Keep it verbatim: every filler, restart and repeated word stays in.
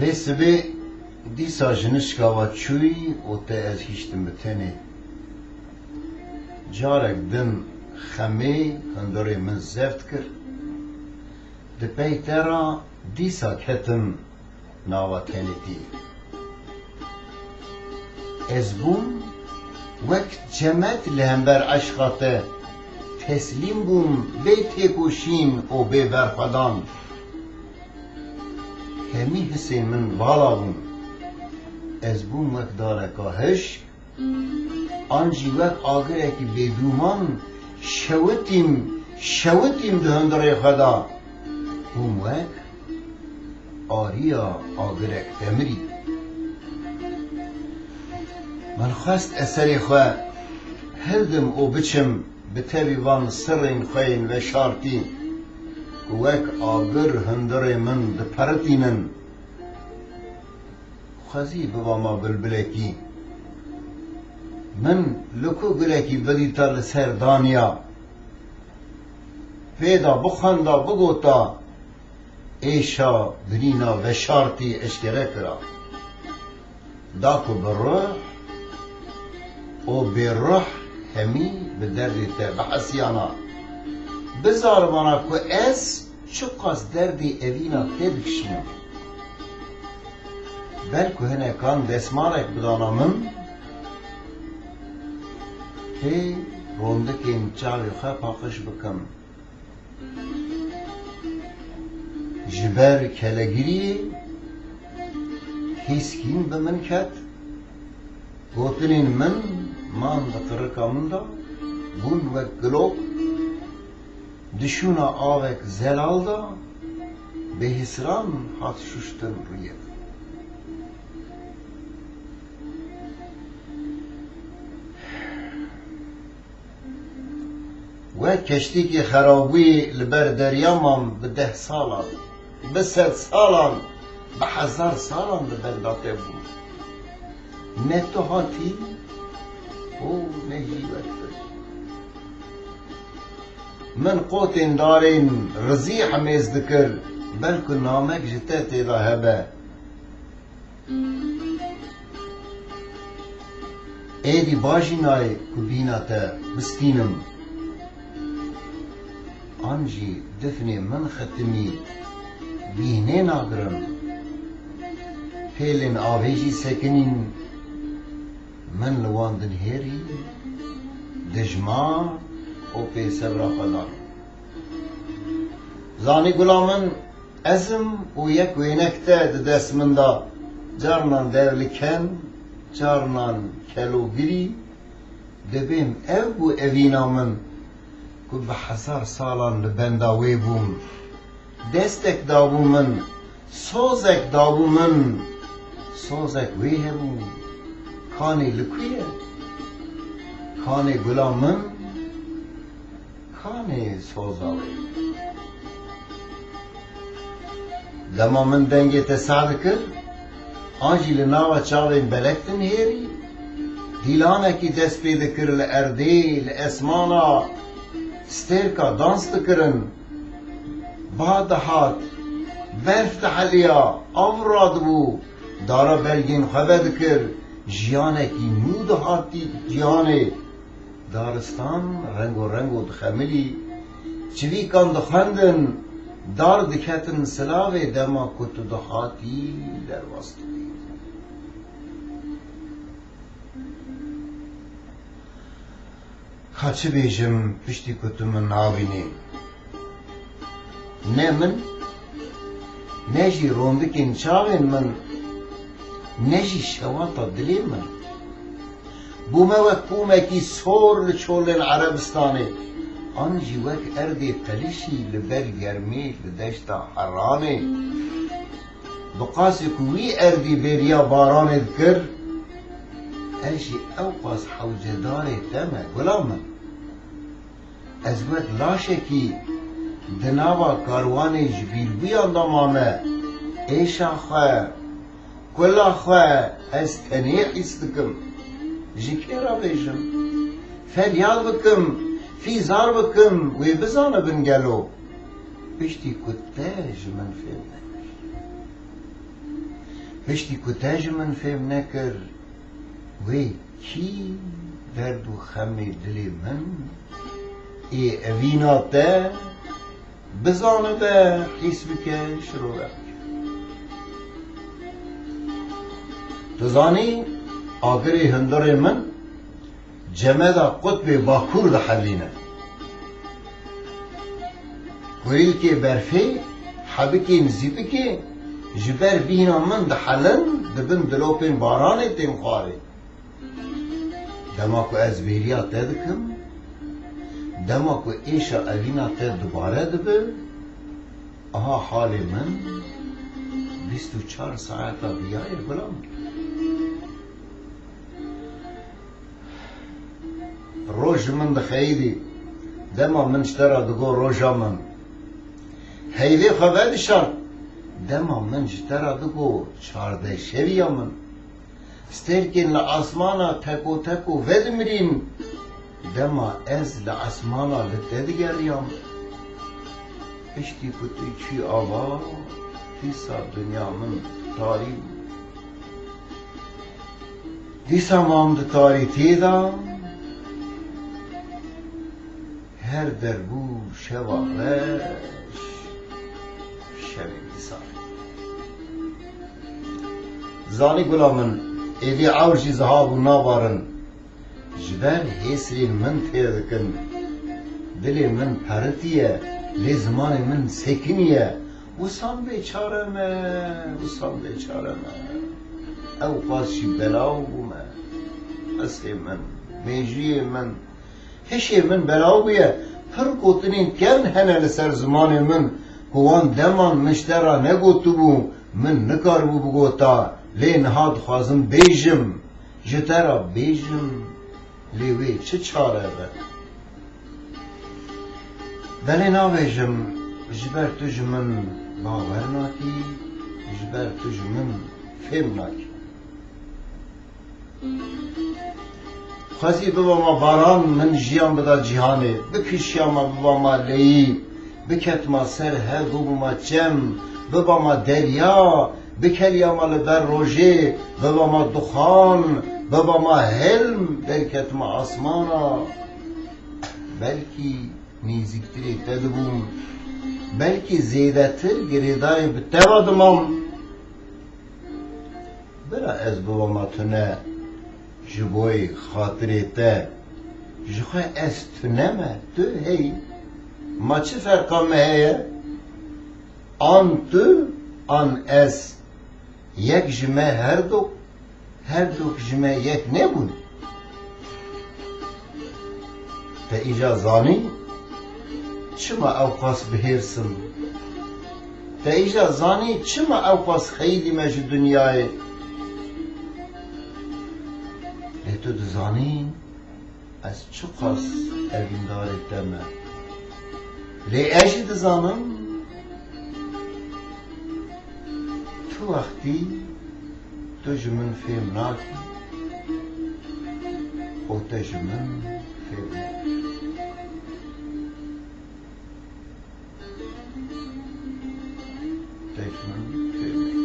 Vê sibê dîsa ji nişka we çûyî û te ez hiştim bi tenê. Carek din xemê hundirê min zeft kir. Di pey te re dîsa ketim nava tenêtiyê. Ez bûm wek cemed li hember eşqa te, teslîm bûm bê têkoşîn û bê berxwedan. Hemî hisên min vala bûn. Ez bûm wek dareka hişk, an jî wek agirekî bêdûman şewitîm, şewitîm di hundirê xwe de. Bûm wek ariya agirek temirî. Min xwest eserê xwe hildim û biçim bi tevî van sirrên xwe yên veşartî ku wek agir hundirê min diperitînin. Xwezî bibama bilbilekî. Min li ku gulekî bidîta li ser daniya. Pê da bixwenda bigota, êşa birîna veşartî eşkere kira. Da ku bi ruh û bê ruh hemî bi derdê te bihesiyana. Bizaribana ku ez çiqas derdê evîna te dikişînim. Belku hinekan desmarek bidana min, tê rondikên çavê xwe paqij bikim. Ji ber kelegiriyê hêskîn bi min ket, gotinên min man di qirika min de, bûn wek gilok, di şûna avek zelal de, bêhisiran hat şuştin rûyê min. Wek keştîkî xerabûyî li ber derya mam bi deh salan, bi sed salan, bi hezar salan li benda te bûm. Ne tu hatî û ne jî wek tu. Min qotên darên rizî hemêz dikir, belku namek ji te tê de hebe. Êdî bajî nayê ku bîna te bistînim. An jî difnê min xitimî bîhnê nagirim. Pêlên avê jî sekinîn, min li wan dinhêrî, dijma û pêsevra xwe dan. Zanî gula min, ez im û yek wênek te di dest min de, carnan devliken, carnan kelogirî, dibêm ev bû evîna min, ku bi hezar salan li benda wê bûm. Destek dabû min, sozek dabû min, sozek wê hebû. Kanê li ku ye? Kanê gula min, kanê soza wê? Dema min dengê te seh dikir, an jî li nava çavên belek dinihêrî, dîlanekî dest pê dikir li erdê, li esmana, stêrka dans dikirin. Ba dihat, berf diheliya, av radibû, dara belgên xwe vedikir, jiyanekî nû dihatî cîhanê. Daristan rengo rengo dixemilî, çivîkan dixwendin, dar diketin silavê dema ku tu dihatî derbas dibî. Ka çi bêjim piştî ku tu min nabînî? Ne min, ne jî rondikên çavên min, ne jî şewata dilê min. Bûme wek pûmekî sor li çolên Erebistanê, an jî wek erdê qelişî li ber germê li deşta Heranê. Bi qasî ku wî erdî bêriya baranê dikir, ez jî ewqas hewcedarê te me, gula min. Ez wek laşekî di nava karwanê ji bîrbûyan de mame, êşa xwe, kula xwe ez tenê hîs dikim. Ji kê re bêjim? Feryad bikim, fîzar bikim, wê bizanibin gelo? Piştî ku te ji min fêm nekir. Piştî ku te ji min fêm nekir, wê kî derd û xemê dilê min ê evîna te bizanibe, hîs bike, şirove bike. Tu zanî, agirê hundirê min cemeda qutbê bakur dihelîne. Kurîlkê berfê, hebikên zîpikê ji ber bîhna min dihelin, di bin dilopên baranê tên xwarê. Dema ku ez bêriya te dikim, dema ku êşa evîna te dubare dibe, aha halê min bîst û çar saeta viya ye, gula min. Roj ji min dixeyidî, dema min ji te re digot roja min. Heyvê xwe vedişart, dema min ji te re digot çardeh şeviya min. Stêrkên li asmana teko teko vedimirîn, dema ez li asmana li te digeriyam. Piştî ku tu çûyî ava, dîsa dinya min tarî bû. Dîsa mam di tarîtiyê de, her der bû şeva reş, şevê dîsa. Zanî gula min, êdî ewr jî ziha bû nabarin. Ji ber hêsrên min tê dikin. Dilê min peritiye, lê zimanê min sekiniye. Wisan bêçare me, wisan bêçare me. Ew qas jî belaw bûme. Hestê min, mêjiyê min, hişê min belaw bûye. Pir gotinên kevn hene li ser zimanê min ku wan deman min ji te re negotibû, min nikaribû bigota. Lê niha dixwazim bêjim, ji te re bêjim, lê wê çi çare be? Belê nabêjim, ji ber tu ji min bawer nakî, ji ber tu ji min fêm nakî. Xwezî bibama baran, min jiyan bida cîhanê, bikişiyama bibama leyî, biketma ser hev bibûma çem, bibama derya, bikeliyama li ber rojê, bibama duxan, bibama hilm, derketma asmana. Belkî nêzîktirê te dibûm, belkî zêdetir girêdayê bi te ve dimam. Bira ez bibama tune ji boyê xatirê te, ji xwe ez tune me, tu hey. Ma çi ferqa me heye? An tu, an ez. Yek ji me herdok, herdok ji me yek nebûn. Te îca zanî çima ewqas bi hêrs im? Te îca zanî çima ewqas xeyidî me ji dinyayê? Lê tu dizanî ez çiqas evîndarê te me. Lê ez jî dizanim, tu wextî tu ji min fêm nakî û te ji min fêm nakî. Te ji min fêm nakî.